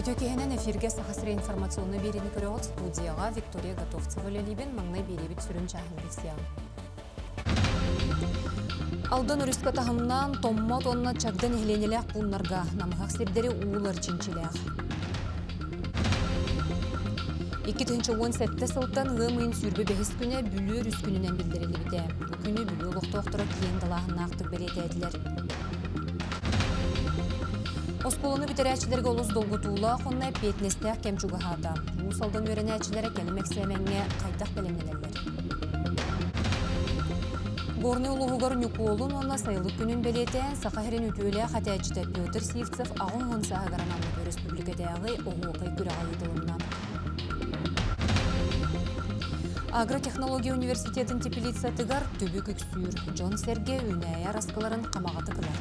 Үтүө киһинэн эфиргэ Саха сирэ информационнай биэриини көрөҕүт студияҕа Виктория Готовцева үлэлиибин. Маҥнай биэриэбит сүрүн чааһын билсиэҕим. Алдан өрүскэ таһымнаан Томмот уонна Чагда нэһилиэнньэлээх пууннарга намыһах сирдэри уулар чинчилээх. 2017 сылтан ыам ыйын 25 күнэ Бүлүү өрүс күнүнэн биллэриллибитэ. Бу күнү Бүлүү олохтоохторо киэҥ далааһыннаахтык бэлиэтээтилэр. Оскуоланы бүтэрээччилэргэ олус долгутуулаах уонна эппиэтинэстээх кэм чугаһаата. Уус Алдан үөрэнээччилэрэ кэлим эксээмэҥҥэ хайдах бэлэмнэнэллэр? Горнай улууһугар Ньукуолун уонна Сайылык күнүн бэлиэтээн Саха сирин үтүөлээх этээччитэ Петр Сивцев 80 сааһыгар анаммыт өрөспүүбүлүкэтээҕи оһуокай күрэҕэ ыытылынна. Агротехнология университетын теплицатыгар түбүк үксүүр, дьон-сэргэ үүнээйи араскыларын хамаҕатык ылар.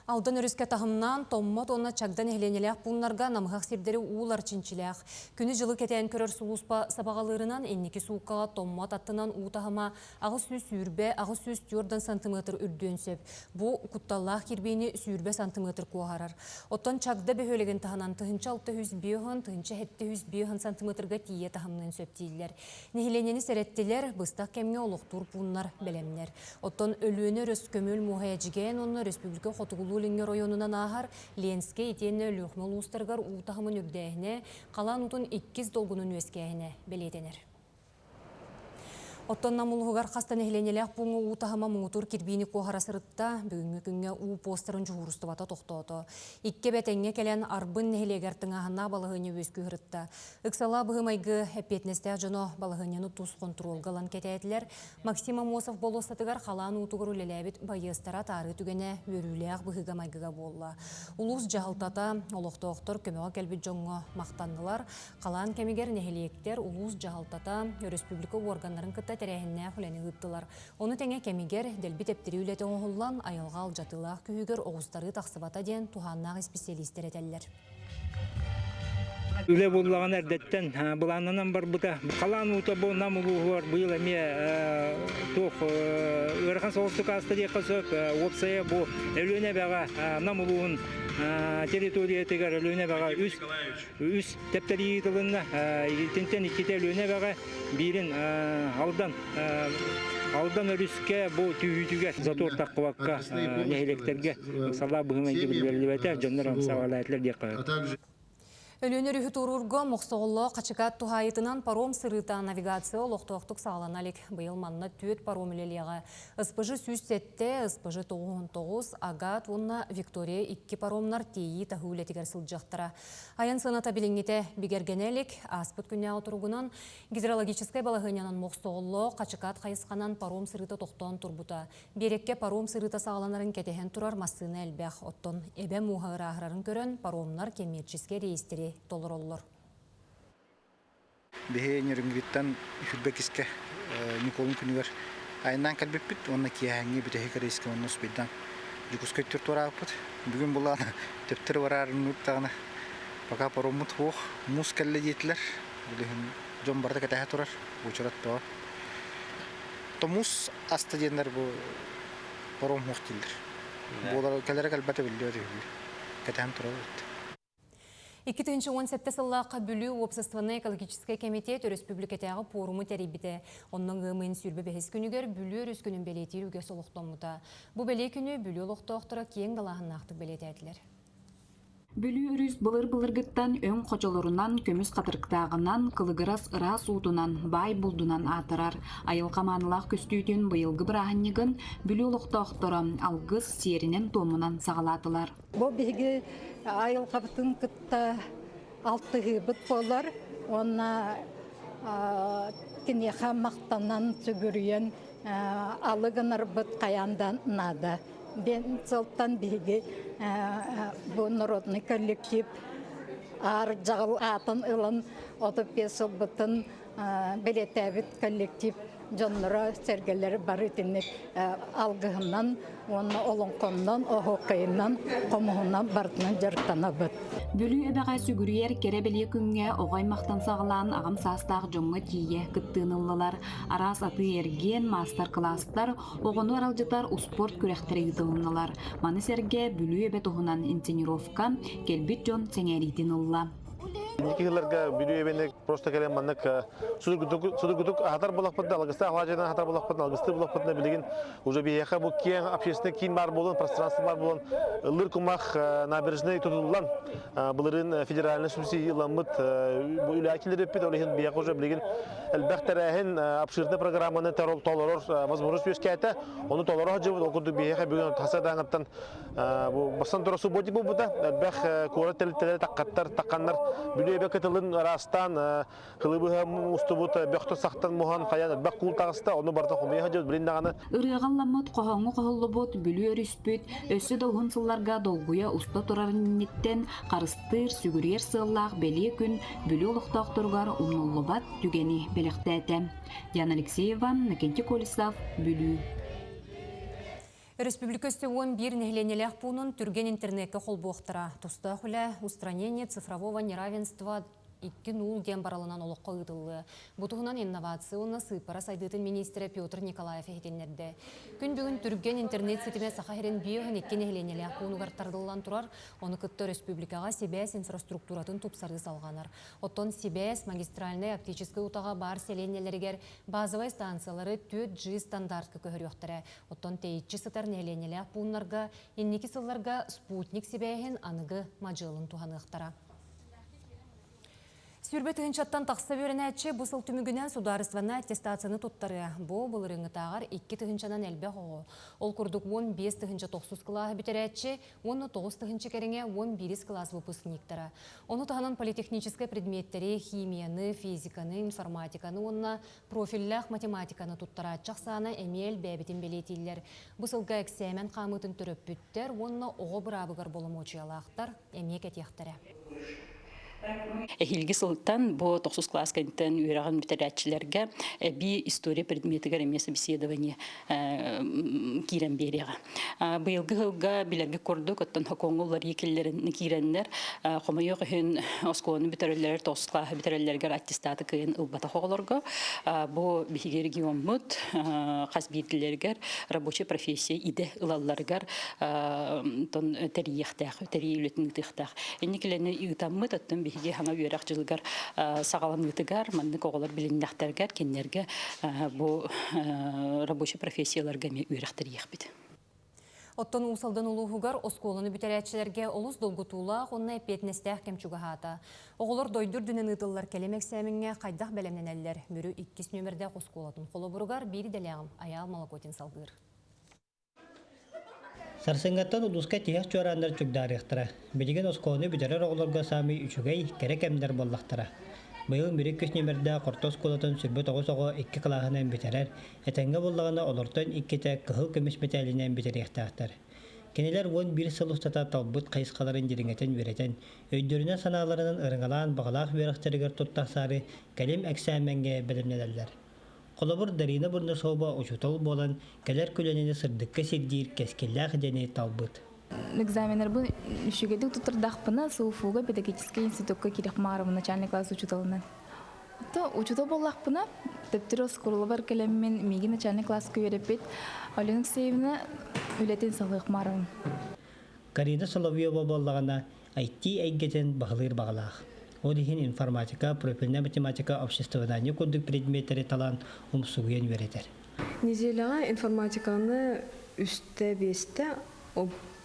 Алдан өрүскэ таһымнаан Томмот уонна Чагда нэһилиэнньэлээх пууннарга намыһах сирдэри уулар чинчилээх. Күнү-дьылы кэтээн көрөр сулууспа сабаҕалыырынан инники сууккаҕа Томмот аттынан уу таһыма 820, 804 сантиметр үрдүөн сөп. Бу кутталлаах кирбиини 20 сантиметр куоһарар. Оттон Чагда бөһүөлэгин таһынан 1605, 1705 сантиметрга тиийэ таһымныан сөп дииллэр. Нэһилиэнньэни сэрэттилэр, быстах кэмҥэ олохтуур пууннар бэлэмнэр. Оттон Өлүөнэ өрүс көмүл муоһа Эдьигээн уонна республика хотугулуу-илиҥҥи оройуонунан ааһар Ленскэй итиэннэ Өлүөхүмэ улуустарыгар уу таһымын үрдээһинэ, халаан уутун иккис долгунун үөскээһинэ бэлиэтэнэр. Оттон Нам улууһугар хас да нэһилиэнньэлээх пууҥҥа уу таһыма муҥутуур кирбиини куоһара сырытта. Бүгүҥҥү күҥҥэ уу постарын дьуһуурустубата тохтоото. Икки эбэ тэҥҥэ кэлэн Арбын нэһилиэгэр тыҥааһыннаах балаһыанньа үөскүү сырытта. Ыксалаах быһыы-майгы эппиэтинэстээх дьоно балаһыанньаны тус хонтуруолга ылан кэтээтилэр. Максим Аммосов болуоссатыгар халаан уутугар үлэлээбит байыастара атаарыы түгэнэ үөрүүлээх быһыыга-майгыга буолла. Улуус дьаһалтата, олохтоохтор көмөҕө кэлбит дьоҥҥо махтаннылар. Халаан кэмигэр нэһилиэктэр, улуус дьаһалтата, өрөспүүбүлүкэ уорганнарын кытта тэрээһиннээх үлэни ыыттылар. Ону тэҥэ кэмигэр дэлби тэптэрии үлэтэ оҥоһуллан, айылҕа алдьатыылаах күүһүгэр оҕустарыы тахсыбата диэн туһааннаах исписэлиистэр этэллэр. Үлэ буллаҕына эрдэттэн былааннанан барбыта. Халаан уута бу Нам улууһугар быйыл эмиэ туох ыарахан соҕустук ааста диэххэ сөп. Уопсайа бу Өлүөнэ эбэҕэ Нам улууһун территориятыгар Өлүөнэ эбэҕэ үс Үс тэптэрии ыытылынна. Итинтэн иккитэ Өлүөнэ эбэҕэ, биирин Алдан Алдан өрүскэ бу түһүүтүгэр затор таххыбакка нэһилиэктэргэ ыксалаах быһыы-майгы биллэриллибэтэ, дьоннор ымсаҕалаатылар диэххэ сөп. Өлүөнэ өрүһү туоруурга Мохсоҕоллоох Хачыкаат туһаайытынан паром сырыыта навигация олохтоохтук саҕалана илик. Быйыл манна түөрт паром үлэлиэҕэ. СПЖ 107, СПЖ 99, Агат уонна Виктория икки паромнар тиэйии-таһыы үлэтигэр сылдьыахтара. Айан сыаната билиҥҥитэ бигэргэнэ илик. Ааспыт күннээҕи туругунан гидрологическай балаһыанньанан Мохсоҕоллоох Хачыкаат хайысханан паром сырыыта тохтоон турбута. Биэрэккэ паром сырыыта саҕаланарын кэтэһэн турар массыына элбэх. Оттон эбэ мууһа ырааһырарын көрөн, паромнар кэмиэрчэскэй рейстэри толороллор. Биһи Нерюнгриттан Хүрбэ кискэ Ньукуолун күнүгэр айаннаан кэлбиппит уонна киэһээҥҥи бүтэһик рейскэ онно успейдаан Дьокуускай туораабыппыт. Бүгүн булаан төптөрү бараарынныбыт даҕаны пока пароммут суох, муус кэллэ диэтилэр. Билигин дьон барыта кэтэһэ турар, уочарат бөҕө. То муус аста диэннэр бу паром суох дииллэр. Буолар кэлэрэ кэлбэтэ биллибэт үһү. Кэтэһэн турабыт. 2017 сыллаахха Бүлүү уопсастыбаннай экологическай кэмитиэт өрөспүүбүлүкэтээҕи пуоруму тэрийбитэ. Онно ыам ыйын 25 күнүгэр Бүлүү өрүс күнүн бэлиэтиир үгэс олохтоммута. Бу бэлиэ күнү Бүлүү олохтоохторо киэҥ далааһыннаахтык бэлиэтээтилэр. Бүлүү өрүс былыр-былыргыттан өҥ хочолорунан, көмүс хатырыктааҕынан, кылыгырас ыраас уутунан, баай булдунан аатырар. Айылҕа маанылаах көстүүтүн быйылгы бырааһынньыгын Бүлүү олохтоохторо алгыс сиэринэн-туомунан саҕалаатылар. Бу биһиги айылҕабытын кытта алтыһыыбыт буолар уонна киниэхэ махтанан, сүгүрүйэн алы гынарбыт хайаан да наада. Диэн сылтан биһиги бу народный коллектив аар дьаҕыл аатын ылан 35 сылбытын бэлиэтээбит коллектив. дьонноро сэргэлэри бары итинник алгыһынан уонна олоҥхоннон, оһуокайынан, хомуһунан барытынан дьарыктанабыт. Бүлүү эбэҕэ сүгүрүйэр кэрэ бэлиэ күҥҥэ оҕо аймахтан саҕалаан аҕам саастаах дьоҥҥо тиийэ кыттыыны ыллылар. Араас атыы-эргиэн, маастар-кылаастар, оҕону аралдьытар успуорт күрэхтэрэ ыытылыннылар. Маны сэргэ Бүлүү эбэ туһунан инсценировка кэлбит дьон сэҥээриитин ылла. Инники сылларга Бүлүү эбэни просто кэлэн маннык судургутук аһатар буолахпытына, алгыстаах алаадьынан аһатар буолахпытына, алгыстыы буолахпытына билигин уже биһиэхэ бу киэҥ общественный киин баар буолан, пространство баар буолан, ыллыр кумах набережный тутуллан, былырыын федеральный субсидия ыламмыт бу үлэҕэ киллэрбиппит, ол иһин биһиэхэ уже билигин элбэх тэрээһин, обширный программаны толорор возможность үөскээтэ. Ону толоро сылдьыбыт, ол курдук биһиэхэ бүгүн хасадааҥыттан Бу бастан тура субботник буолбута. Элбэх куорат тэрилтэлэрэ таккаттар, такканнар Бүлүү эбэ кытылын ыраастаан кылыбыһа устубут бөхтө сахтан муһан хайан элбэх куул таҕыста. Ону барыта хомуйа сылдьыбыт билин даҕаны. Ырыаҕа ылламмыт, хоһооҥҥо хоһуллубут Бүлүү өрүспүт өссө да уһун сылларга долгуйа уста турарын инниттэн харыстыыр, сүгүрүйэр сыаллаах бэлиэ күн Бүлүү олохтоохторугар умнуллубат түгэни бэлэхтээтэ. Диана Алексеева, Накентий Колесов, Бүлүү. Өрөспүүбүлүкэ өссө 11 нэһилиэнньэлээх пуунун түргэн интернеккэ холбуохтара. Тустаах үлэ «Устранение цифрового неравенства 2.0» диэн барылынан олоххо ыытыллыа. Бу туһунан инновация уонна сыыппара сайдыытын миниистирэ Петр Николаев иһитиннэрдэ. Күн бүгүн түргэн интернет ситимэ Саха сирин 52 нэһилиэнньэлээх пуунугар тардыллан турар. Ону кытта өрөспүүбүлүкэҕэ сибээс инфраструктуратын тупсарыы салҕанар. Оттон сибээс магистральнай оптическай утаҕа баар сэлиэнньэлэригэр базовай станциялары 4G стандартка көһөрүөхтэрэ. Оттон тэйиччи сытар нэһилиэнньэлээх пууннарга инники сылларга спутник сибээһин аныгы мадьыалын туһаныахтара. Сүүрбэ тыһыынчаттан тахса үөрэнээччи бу сыл түмүгүнэн судаарыстыбаннай аттестацияны туттарыа. Бу былырыыҥҥытааҕар 2 тыһыынчанан элбэх оҕо. Ол курдук 15 тыһыынча тохсус кылааһы бүтэрээччи уонна 9 тыһыынча кэриҥэ 11 кылаас выпускниктара. Ону таһынан политехническай предметтэри, химияны, физиканы, информатиканы уонна профиллаах математиканы туттарааччы ахсаана эмиэ элбээбитин бэлиэтииллэр. Бу сылга эксээмэн хаамыытын төрөппүттэр уонна оҕо быраабыгар боломуочуйалаахтар эмиэ кэтиэхтэрэ. Эһиилги сылтан бу тохсус кылаас кэнниттэн үөрэҕин бүтэрээччилэргэ эбии история предметигэр эмиэ собеседование киирэн биэриэҕэ. Быйылгы сылга билэргэ курдук, оттон сокуоҥҥа уларыйыы киирэннэр, хомойуох иһин, оскуоланы бүтэрэллэрэр, тоҕус кылааһы бүтэрэллэригэр аттестаты кыайан ылбатах оҕолорго бу биһиги региоммут хас биирдилэригэр рабочая профессия идэ ылалларыгар тон тэрийиэхтээх, тэрийии үлэтин ыытыахтаах. Инникилэни ыытаммыт, оттон биһиги хаҥа үөрэх дьылыгар саҕаланыытыгар маннык оҕолор билиннэхтэригэр кинилэргэ бу рабочай профессияларга эмиэ үөрэх тэрийиэхпит. Оттон Уус Алдан улууһугар оскуоланы бүтэрээччилэргэ олус долгутуулаах уонна эппиэтинэстээх кэм чугаһаата. Оҕолор дойду үрдүнэн ыытыллар кэлим эксээмэҥҥэ хайдах бэлэмнэнэллэр? Мүрү иккис нүөмэрдээх оскуолатын холобуругар биир идэлээҕим Айаал Молокотин салгыыр. Сарсыҥҥаттан улууска тиһэх чуорааннар чугдаарыахтара. Билигин оскуоланы бүтэрэр оҕолорго саамай үчүгэй, кэрэ кэмнэр буоллахтара. Быйыл Мүрү иккис нүөмэрдээх орто оскуолатын 29 оҕо икки кылааһынан бүтэрэр, этэҥҥэ буоллаҕына олортон иккитэ кыһыл көмүс мэтээлинэн бүтэриэхтээхтэр. Кинилэр 11 сыл устата талбыт хайысхаларын дириҥэтэн үөрэтэн, өйдөрүнэн-санааларынан ырыҥалаан баҕалаах үөрэхтэригэр туттарсаары кэлим эксээмэҥҥэ бэлэмнэнэллэр. Холобур, Дарина Бурнашова учуутал буолан, кэлэр көлүөнэни сырдыкка сирдиир кэскиллээх идэни талбыт. Экзаменнарбын үчүгэйдик туттардахпына, СУФУга педагогическай институкка киирэх маарым начальный класс учууталынан. То учуутал буоллахпына, төптөрү оскуолабар кэлэммин миигин начальный класска үөрэппит Алена Алексеевна үлэтин салгыах маарым. Карина Соловьева буоллаҕына, IT эйгэтин баһылыыр баҕалаах. Ол иһин информатика, профильная математика, обществознание курдук предметтэри талан умсугуйан үөрэтэр. Неделяҕа информатиканы үстэ биэстэ,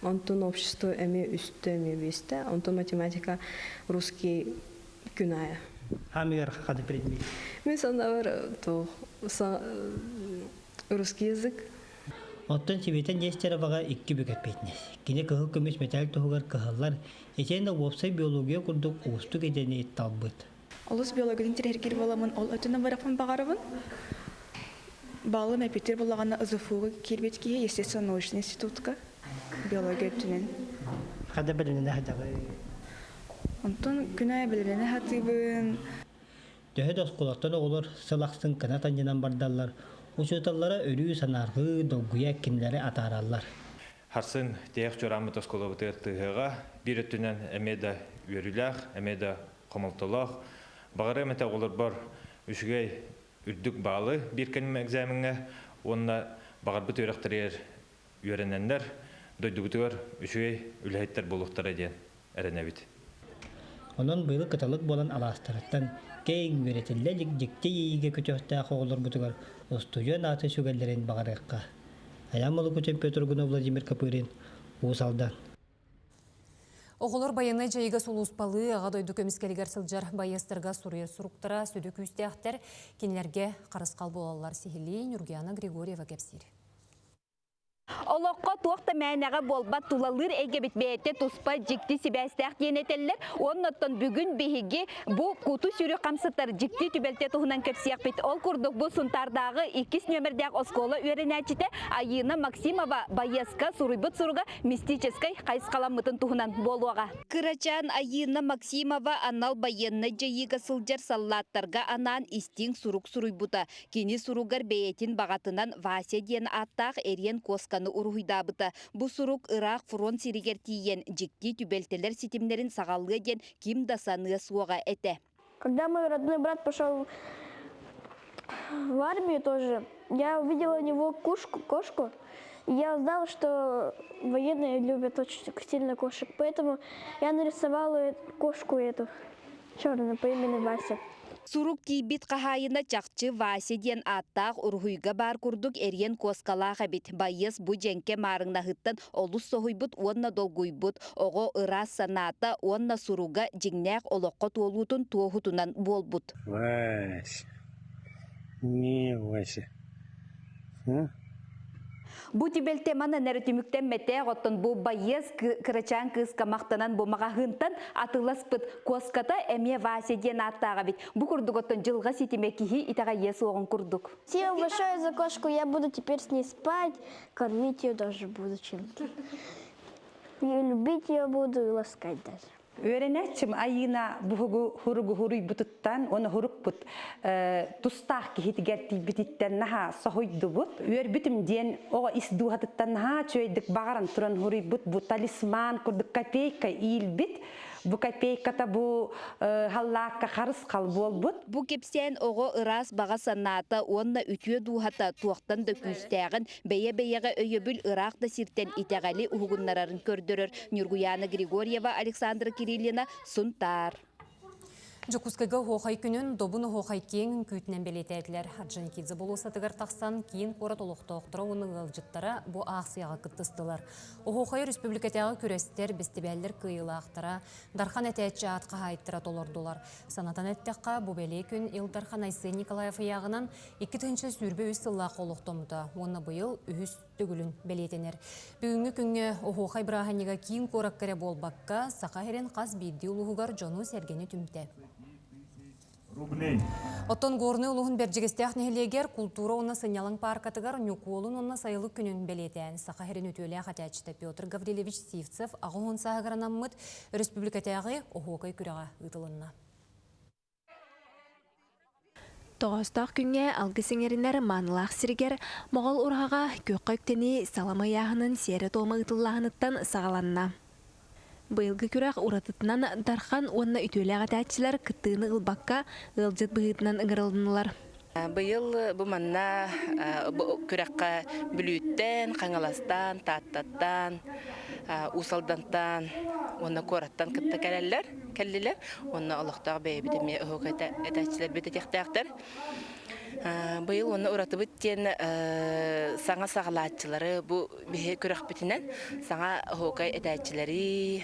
онтон общество эмиэ үстэ эмиэ биэстэ, онтон математика русский күн аайы. Хамыгар хады предмет? Мен санабар то русский язык. Оттон Света Нестероваҕа икки бүк эппиэтинэс. Кини кыһыл көмүс мэтээл туһугар кыһаллар, итиэннэ уопсай биология курдук уустук идэни талбыт. Олус биологиятын тирэһиргиир буоламмын, ол өттүнэн бараппын баҕарабын. Балым эпитир буллаҕына ЗФУга киирбит киһи естественно-научный институтка биология өттүнэн. Хада бэлэмнэнэ сылдьаҕый? Онтон күн аайы бэлэмнэнэ сатыыбын. Төһө да оскуолаттан оҕолор сыл ахсын кынат анньынан бардаллар, Учууталлара өрүү санаарҕыы, долгуйа кинилэри атаараллар. Харсын тиһэх чуорааммыт оскуолабытыгар тыаһыаҕа биир өттүнэн эмиэ да үөрүүлээх, эмиэ да хомолтолоох. Баҕарыам этэ оҕолорбор үчүгэй үрдүк баалы биир кэлим экзамеҥҥа уонна баҕарбыт үөрэхтэригэр үөрэнэннэр дойдубутугар үчүгэй үлэһиттэр буолуохтара диэн эрэнэбит. Онон быйыл кыталык буолан алаастарыттан киэҥ үөрэтиллэ илик дьикти иэйиигэ көтүөхтээх оҕолорбутугар устудьуон ааты сүгэллэрин баҕарыахха. Айаан Молокутин Петр Гунов Владимир Копырин, Уус Алдан. Оҕолор байыаннай дьайыыга сулууспалыы Аҕа дойду көмүскэлигэр сылдьар байыастарга суруйар суруктара сүдү күүстээхтэр, кинилэргэ харысхал буолаллар сиһилии Нюргиана Григорьева кэпсиир. Олоххо туох да мээнэҕэ буолбат тулалыыр эйгэбит бэйэтэ туспа дьикти сибээстээх диэн этэллэр. Уонна оттон бүгүн биһиги бу куту-сүрү хамсатар дьикти түбэлтэ туһунан кэпсиэхпит. Ол курдук бу Сунтаардааҕы иккис нүөмэрдээх оскуола үөрэнээччитэ Айыына Максимова байыаска суруйбут суруга мистическэй хайысхаламмытын туһунан буолуоҕа. Кырачаан Айыына Максимова анал байыаннай дьайыыга сылдьар саллааттарга анаан истиҥ сурук суруйбута. Кини суругар бэйэтин баҕатынан Вася диэн ааттаах эриэн куосканы уруһуйдаабыта. Бу сурук ыраах фронт сиригэр тиийэн дьикти түбэлтэлэр ситимнэрин саҕалыа диэн ким да саныа суоҕа этэ. Когда мой родной брат пошел в армию тоже, я увидела у него кошку, кошку, и я узнала, что военные любят очень сильно кошек, поэтому я нарисовала кошку эту черную по имени Вася. Сурук тиийбит хаһаайына чахчы Вася диэн ааттаах уруһуйга баар курдук эриэн куоскалаах эбит. Байыас бу дьэҥкэ маарыҥнаһыттан олус соһуйбут уонна долгуйбут. Оҕо ыраас санаата уонна суруга дьиҥнээх олоххо туолуутун туоһутунан буолбут. Вася, не Вася. Бу түбэлтэ манан эрэ түмүктэммэтэх, оттон бу байыас кырачаан кыыска махтанан бу маҕаһыынтан атыыласпыт куоската эмиэ Вася диэн ааттаах эбит. Бу курдук оттон дьылҕа ситимэ киһи итэҕэйиэ суоҕун курдук. Спасибо большое за кошку, я буду теперь с ней спать, кормить ее даже буду чем-то. И любить ее буду и ласкать даже. Үөрэнээччим Айыына буһугу хуругу хуруйбутуттан уонна хурукпут тустаах киһитигэр тиийбититтэн наһаа соһуйдубут. Үөрбүтүм диэн оҕо ис дууһатыттан наһаа үчүгэйдик баҕаран туран хуруйбут бу талисман курдук копейка иилбит. Бу копейката бу халлаакка харысхал буолбут. Бу кэпсээн оҕо ыраас баҕа санаата уонна үтүө дууһата туохтан да күүстээҕин, бэйэ-бэйэҕэ өйөбүл ыраах да сиртэн итэҕэли уһугуннарарын көрдөрөр Ньургуйаана Григорьева, Александра Кириллина, Сунтаар. Дьокуускайга оһуохай күнүн Добун оһуохай киэҥ үҥкүүтүнэн бэлиэтээтилэр. Орджоникидзе болуоссатыгар тахсан киин куорат олохтоохторо уонна ыалдьыттара бу аахсыйаҕа кыттыстылар. Оһуохайы республикатааҕы күрэстэр, бэстибээллэр кыайыылаахтара, Дархан этээччи аат хаһаайыттара толордулар. Санатан эттэххэ, бу бэлиэ күн Ил Дархан Айсен Николаев ыйааҕынан 2023 сыллаах олохтоммута уонна быйыл үһүс төгүлүн бэлиэтэнэр. Бүгүҥҥү күҥҥэ оһуохай бырааһынньыга киин куоракка эрэ буолбакка, Саха сирин хас биирдии улууһугар дьону-сэргэни түмтэ. Оттон Горнай улууһун Бэрдьигэстээх нэһилиэгэр култуура уонна сынньалаҥ пааркатыгар Ньукуолун уонна Сайылык күнүн бэлиэтээн Саха сирин үтүөлээх этээччитэ Петр Гаврильевич Сивцев 80 сааһыгар анаммыт өрөспүүбүлүкэтээҕи оһуокай күрэҕэ ыытылынна. Тоҕоостоох күҥҥэ алгыс иҥэринэр маанылаах сиригэр Моҕол ураһаҕа күөххэ үктэнии салама ыйааһынын сиэрэ-туома ыытыллааһыныттан саҕаланна. Быйылгы күрэх уратытынан Дархан уонна үтүөлээх этээччилэр кыттыыны ылбакка ыалдьыт быһыытынан ыҥырылыннылар. Быйыл бу манна күрэххэ Бүлүүттэн, Хаҥаластан, Тааттаттан, Уус Алдантан уонна куораттан кытта кэлэллэр, кэллилэр. Уонна олохтоох бэйэбит эмиэ уһук этээччилэрбит этиэхтээхтэр. Быйыл уонна уратыбыт диэн саҥа саҕалааччылары бу биһи күрэхпитинэн саҥа оһуокай этээччилэри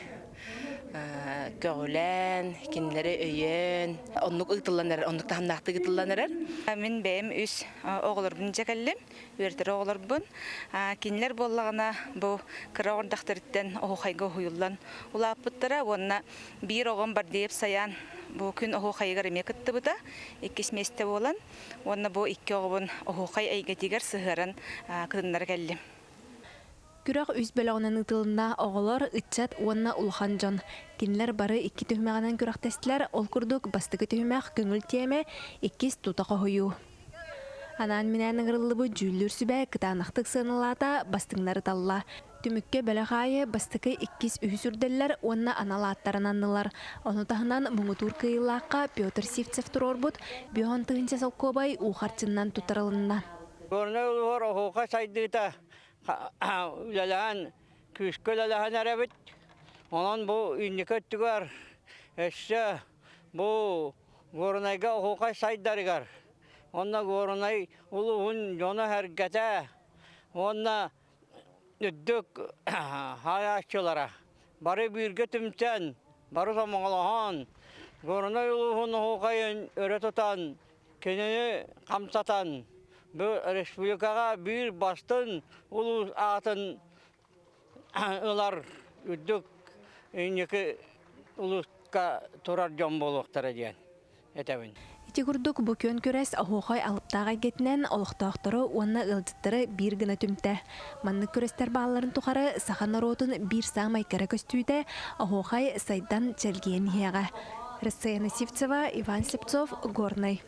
көҕүлээн, кинилэри өйөөн, оннук ыытыллан эрэр, оннук таһымнаахтык ыытыллан эрэр. Мин бэйэм үс оҕолорбун дьэ кэллим, үөрэтэр оҕолорбун. Кинилэр буоллаҕына бу кыра оҕордохторуттан оһуохайга уһуйуллан улааппыттара уонна биир оҕом Бардеев Саян бу күн оһуохайыгар эмиэ кыттыбыта, иккис миэстэ буолан уонна бу икки оҕобун оһуохай эйгэтигэр сыһыаран кытыннара кэллим. Күрэх үс бөлөҕүнэн ыытылынна оҕолор, ыччат уонна улахан дьон. Кинилэр бары икки түһүмэҕинэн күрэхтэстилэр, ол курдук бастакы түһүмэх көҥүл тиэмэ, иккис тута хоһуйуу. Анаан-минээн ыҥырыллыбыт дьүүллүүр сүбэ кытаанахтык сыаналаата, бастыҥнары талла. Түмүккэ бөлөх аайы бастакы, иккис, үһүс үрдэллэр уонна анал ааттарын аннылар. Ону таһынан муҥутуур кыайыылаахха Петр Сивцев туруорбут 50 тыһыынча солкуобай уу харчыннан туттарылынна. Горнай улууһугар оһуохай сайдыыта үлэлэһэн, күүскэ үлэлэһэн эрэбит. Онон бу инники өттүгэр өссө бу Горнайга оһуохай сайдарыгар, онно Горнай улууһун дьоно-сэргэтэ уонна үрдүк хаайааччылара бары бииргэ түмсэн, бары сомоҕолоһон, Горнай улууһун оһуохайын өрө тутан, кинини хамсатан, бу республикаҕа биир бастыҥ улуус аатын ылар үрдүк инники улууска турар дьон буолуохтара диэн этэбин. Ити курдук бу күөн күрэс оһуохай алыптаах эйгэтинэн олохтоохтору уонна ыалдьыттары биир гына түмтэ. Маннык күрэстэр баалларын тухары саха норуотун биир саамай кэрэ көстүүтэ оһуохай сайдан чэлгийэн иһиэҕэ. Рассеяна Сивцева, Иван Слепцов, Горнай.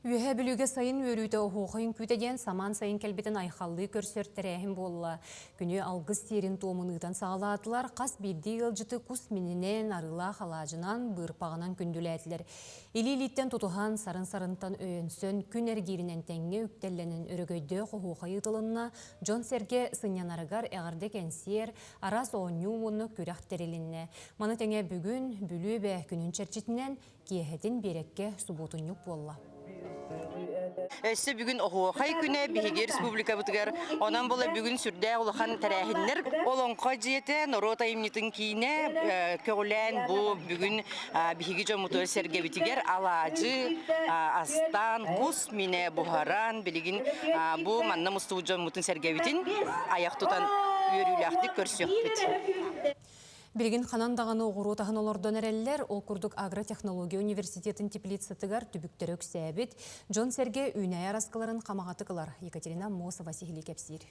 Үөһээ Бүлүүгэ сайын үөрүүтэ оһуохай үҥкүүтэ диэн самаан сайын кэлбитин айхаллыы көрсөр тэрээһин буолла. Күнү алгыс сиэрин туомун ыытан саҕалаатылар, хас биирдии ыалдьыты кус мининэн, арыылаах алаадьынан, быырпаҕынан күндүлээтилэр. Илии-илииттэн тутуһан, сарын-сарынтан өйөнсөн, күн эргииринэн тэҥҥэ үктэллэнэн өрөгөйдөөх оһуохай ыытылынна, дьон-сэргэ сынньанарыгар эҕэрдэ кэнсиэр, араас оонньуу уонна күрэх тэрилиннэ. Маны тэҥэ бүгүн Бүлүү эбэ күнүн чэрчитинэн Киэһэтин биэрэккэ субуотунньук буолла. Өссө бүгүн оһуохай күнэ биһиги республикабытыгар. Онон була бүгүн сүрдээх улахан тэрээһиннэр. Олоҥхо дьиэтэ, норуот айымньытын киинэ көҕүлээн бу бүгүн биһиги дьоммутугар сэргэбитигэр алаадьы астаан, кус минэ буһаран, билигин бу манна мустубут дьоммутун сэргэбитин айах тутан үөрүүлээхтик көрсүөхпүт. Билигин ханан даҕаны оҕуруот аһын олордон эрэллэр, ол курдук агротехнология университетын теплицатыгар түбүктэрэ үксээбит, дьон-сэргэ үүнээйи араскыларын хамаҕатык ылар. Екатерина Мосова сиһилии кэпсиир.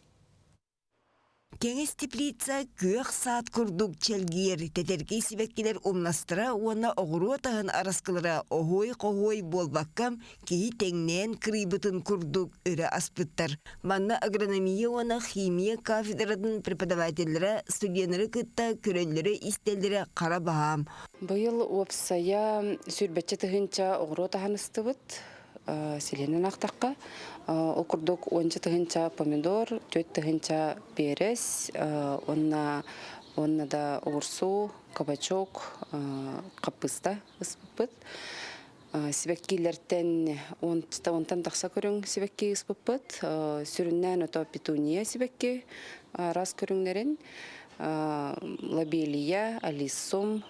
Кэҥэс теплица күөх саад курдук чэлгийэр, тэтэркэй сибэккилэр умнастара уонна оҕуруот аһын араскылара оһуой-хоһуой буолбакка, киһи тэҥнээн кырыйбытын курдук өрө аспыттар. Манна агрономия уонна химия кафедратын преподавателлэрэ студеннары кытта көрөллөрө-истэллэрэ хара баһаам. Быйыл уопсайа сүүрбэччэ тыһыынча оҕуруот аһан ыстыбыт силиэнэн аахтахха. Ол курдук уонча тыһыынча помидор, түөрт тыһыынча перец уонна уонна да оҕурсуу, кабачок, хаппыыста ыспыппыт. Сибэккилэртэн онтон тахса көрүҥ сибэкки ыспыппыт. Сүрүннээн ото петуния сибэкки араас көрүҥнэрин, лобелия, алиссум.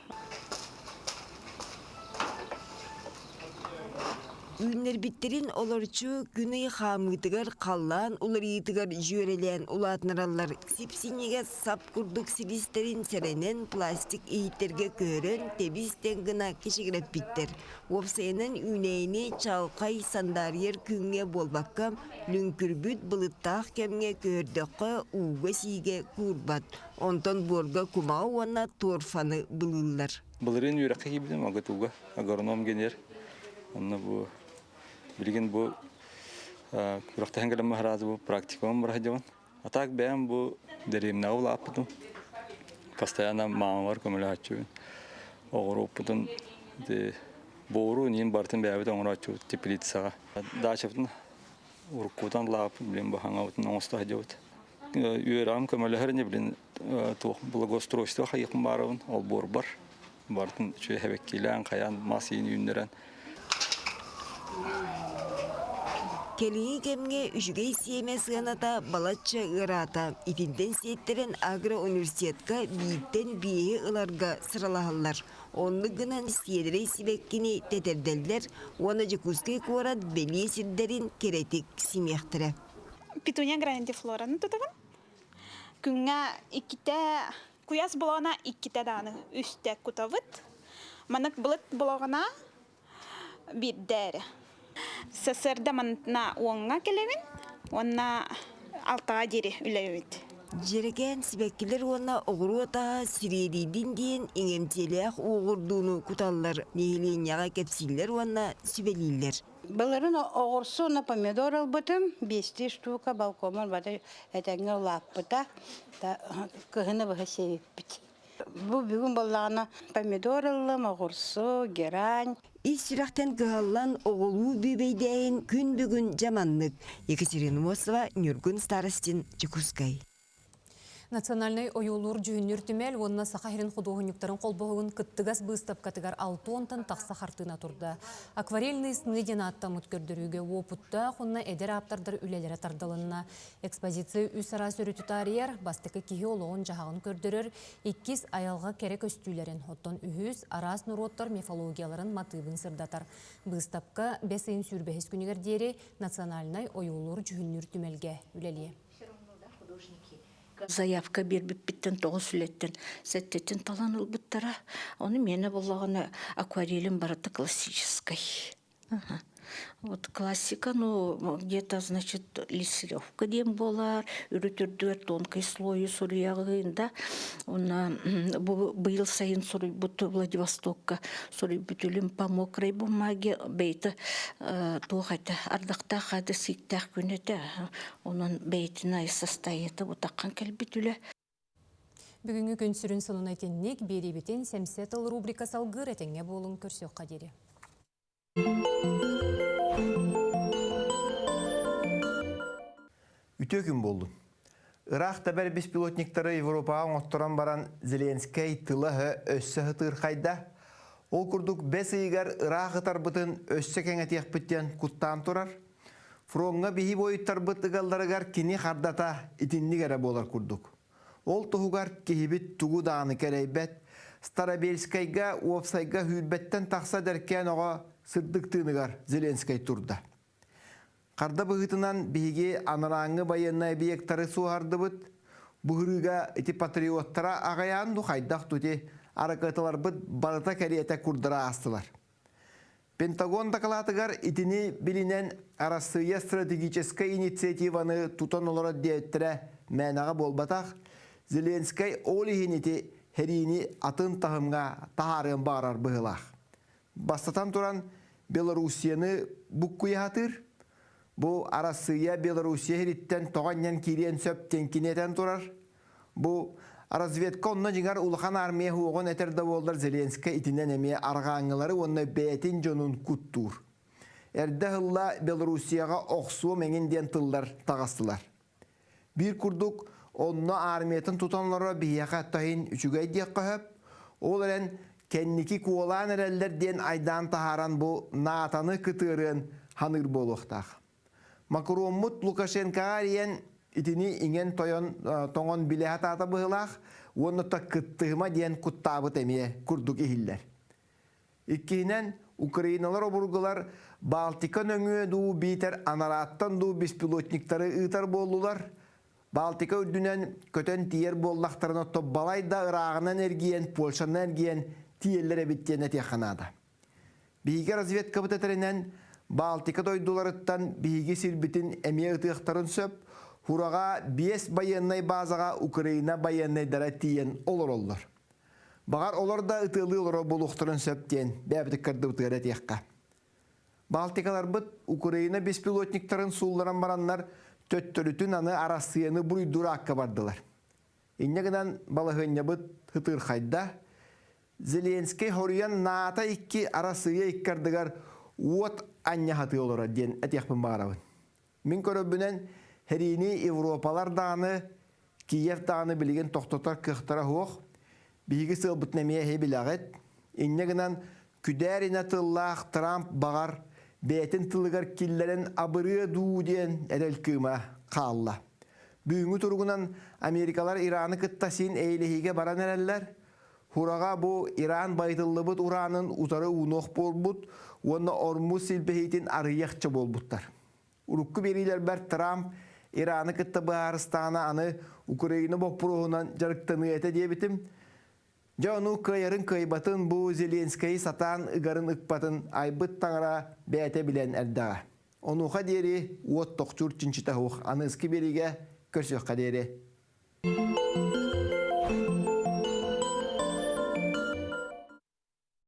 Үүннэрбиттэрин олорчу күн-ый хаамыытыгар халлаан уларыйыытыгар дьүөрэлээн улаатынараллар. Сип-синньигэс сап курдук силистэрин сэрэнэн пластик иһиттэргэ көһөрөн тэбис-тэҥ гына кэчигирэппиттэр. Уопсайынан үүнээйини чаҕылхай сандаарыйар күҥҥэ буолбакка, лүҥкүрбүт былыттаах кэмҥэ көһөрдөххө ууга-сиигэ куурбат. Онтон буорга кумаҕы уонна торфаны былыыллар. Былырыын үөрэххэ киирбитим АГТУга агроном генер. Онно бу билигин бу күрэхтэһэн кэлэн маһараазы бу практикабын быраһадьабын. А так бэйэм бу дэриэбинэҕэ улааппытым. Постоянно маамабар көмөлөһөөччүбүн. Оҕуруоппутун ити буору иин барытын бэйэбит оҥорооччубут теплицаҕа. Дачабытын уруккутан улааппыт, блин, бу хаҥабытын оҥосто сылдьабыт. Үөрэҕим көмөлөһөр ини, блин, туох благоустройство хайыахпын баарабын, олбуорбар барытын үчүгэй хэбэккиилээн, хайаан мас иин үүннэрэн. Кэлиҥҥи кэмҥэ үчүгэй сиэмэ сыаната балачча ыараата. Итинтэн сиэттэрэн агроуниверситетка бииртэн биэһи ыларга сыралаһаллар. Оннук гынан сиэдэрэй сибэккини тэтэрдэллэр уонна Дьокуускай куорат бэлиэ сирдэрин кэрэтик симиэхтэрэ. Петуния грандифлораны тутабын. Күҥҥэ иккитэ Куйаас булаҕына иккитэ даҕаны үстэ кутабыт. Маннык былыт булаҕына биирдэ эрэ. Сарсыарда манна уоҥҥа кэлэбин уонна алтаҕа диэри үлэлэбит. Дьэрэкээн сибэккилэр уонна оҕуруот аһа сириэдийдин диэн иҥэмтиэлээх уоҕурдууну куталлар, нэһилиэнньэҕэ кэпсииллэр уонна сүбэлииллэр. Былырын оҕурсу уонна помидор ылбытым, биэстии штука балкоммар бары этэҥҥэ улааппыта. Кыһыны быһа сиэбиппит. Бу бүгүн буоллаҕына помидор ыллым, оҕурсу, герань. Ис сүрэхтэн кыһаллан оҕолуу бүөбэйдээһин күн бүгүн дьэ маннык. Екатерина Мосова, Ньургун Старостин, Дьокуускай. Национальнай ойуулуур-дьүһүннүүр түмэл уонна Саха сирин худуоһунньуктарын холбоһугун кыттыгас быыстапкатыгар алтыонтан тахса хартыына турда. Акварельные сны диэн ааттаммыт көрдөрүүгэ уопуттаах уонна эдэр ааптардар үлэлэрэ тардылынна. Экспозиция үс араас өрүтү таарыйар, бастакы киһи олоҕун-дьаһаҕын көрдөрөр, иккис айылҕа кэрэ көстүүлэрин, оттон үһүс араас норуоттар мифологияларын матыыбын сырдатар. Быыстапка бэс ыйын сүүрбэһис күнүгэр диэри Национальнай ойуулуур-дьүһүннүүр түмэлгэ үлэлиэ. Заявка биэрбиппиттэн тоҕус үлэттэн сэттэтин талан ылбыттара. Ону миэнэ буоллаҕына акварелим барыта классическай. Вот классика, ну, где-то, значит, леслевка диэн буолар, үрүт үрдүгэр тонкий слою суруйаҕын да. Уонна бу быйыл сайын суруйбут Владивостокка суруйбут үлүм по мокрой бумаге бэйэтэ туох этэ ардахтаах хата сииктээх күн этэ Онон бэйэтин состоянията бутаххан кэлбит үлэ. Бүгүҥҥү күн сүрүн сонуна итинник биэриибитин Сэмсэ тыл рубрика салгыыр этэҥҥэ буолуҥ көрсүөххэ диэри. Үтүө күн буоллун. Ыраах тэбэр беспилотниктары Европаҕа оҥотторон баран Зеленскэй тыла-өһө өссө ытыырхайда. Ол курдук бэс ыйыгар ыраах ытарбытын өссө кэҥэтиэхпит диэн куттаан турар. Фроҥҥа биһи буойуттарбыт ыгалларыгар кини хардата итинник эрэ буолар курдук. Ол туһугар киһибит тугу даҕаны кэрэйбэт, Старобельскайга уопсайга сүүрбэттэн тахса эдэркээн оҕо сырдык тыыныгар Зеленскэй турда. Харда быһыытынан биһиги анарааҥҥы байыаннай объектары суоһардыбыт. Бу ырыыга ити патриоттара аҕыйаан ду хайдах тути аракыаталарбыт барыта кэриэтэ курдара аастылар. Пентагон дакылаатыгар итини билинэн Арассыыйа стратегическай инициативаны тутан олорор диэбиттэрэ мээнэҕэ буолбатах. Зеленскэй ол иһин ити сэриини атын таһымҥа таһаарыан баҕарар быһыылаах. Бастатан туран, Белоруссияны буккуйа сатыыр. Бу Арассыыйа Белоруссия сириттэн тоҕо анньан киириэн сөп диэн кини этэн турар. Бу разведка онно дьиҥэр улахан армия уоҕун этэр да буоллар Зеленскэй итинэн эмиэ арҕааҥҥылары уонна бэйэтин дьонун куттуур. Эрдэ ыһылла Белоруссияҕа охсуом эҥин диэн тыллар таҕыстылар. Биир курдук онно армиятын тутан олоро биһиэхэ таһын үчүгэй диэххэ сөп. Ол эрэн кэнники куолаан эрэллэр диэн айдаан таһааран бу НАТО-ны кытыарыан ханыыр буолуохтаах. Макроммут Лукашенкоҕа эрийэн итини иҥэн-тойон тоҥон билэ сатаата быһыылаах уонна та кыттыһыма диэн куттаабыт эмиэ курдук иһиллэр. Иккиһинэн, украиналар обургулар Балтика нөҥүө дуу биитэр анарааттан дуу беспилотниктары ыытар буоллулар. Балтика үрдүнэн көтөн тиийэр буоллахтарына балай да ырааҕынан эргийэн, Польшанан эргийэн тиийэллэр эбит диэн этиэххэ наада. Биһиги разведкабыт этэринэн, Балтика дойдуларыттан биһиги сирбитин эмиэ ытыахтарын сөп. Хураҕа биэс байыаннай баазаҕа Украина байыаннайдара тиийэн олороллор. Баҕар олор да ытыалыы олорор буолуохтарын сөп диэн бэйэбитик кырдыбытыгар этиэххэ. Балтикаларбыт Украина беспилотниктарын суулларан бараннар төттөрүтүн аны Арассыыйаны буруйдуур аакка бардылар. Инньэ гынан балаһыанньабыт ытырхайда. Зеленскэй хоруйан НАТО икки Арассыыйа икки ардыгар уот анньаһатыы олорор диэн этиэхпин баҕарабын. Мин көрөрбүнэн, сэриини Европалар даҕаны, Киев даҕаны билигин тохтотор кыахтара суох. Биһиги сыалбытын эмиэ эһи билэҕит. Инньэ гынан күдээр инэ тыллаах Трамп баҕар бэйэтин тылыгар киллэрэн абырыа дуу диэн эрэл кыыма хаалла. Бүгүҥҥү туругунан Америкалар Ираны кытта син эйэлэһиигэ баран эрэллэр. Хураҕа бу Иран байытыллыбыт ураанын утары уунуох буолбут уонна Ормуз силбэһиитин арыйыахча буолбуттар. Урукку биэриилэрбэр Трамп Ираны кытта быһаарыстаҕына аны Украина боппуруоһунан дьарыктаныа этэ диэбитим. Дьэ ону кыайарын кыайбатын бу Зеленскэйи сатаан ыгарын ыкпатын айбыт таҥара бэйэтэ билэн эрдэҕэ. Онуоха диэри уот тохчуур чинчитэ суох аныыскы биэриигэ көрсүөххэ диэри.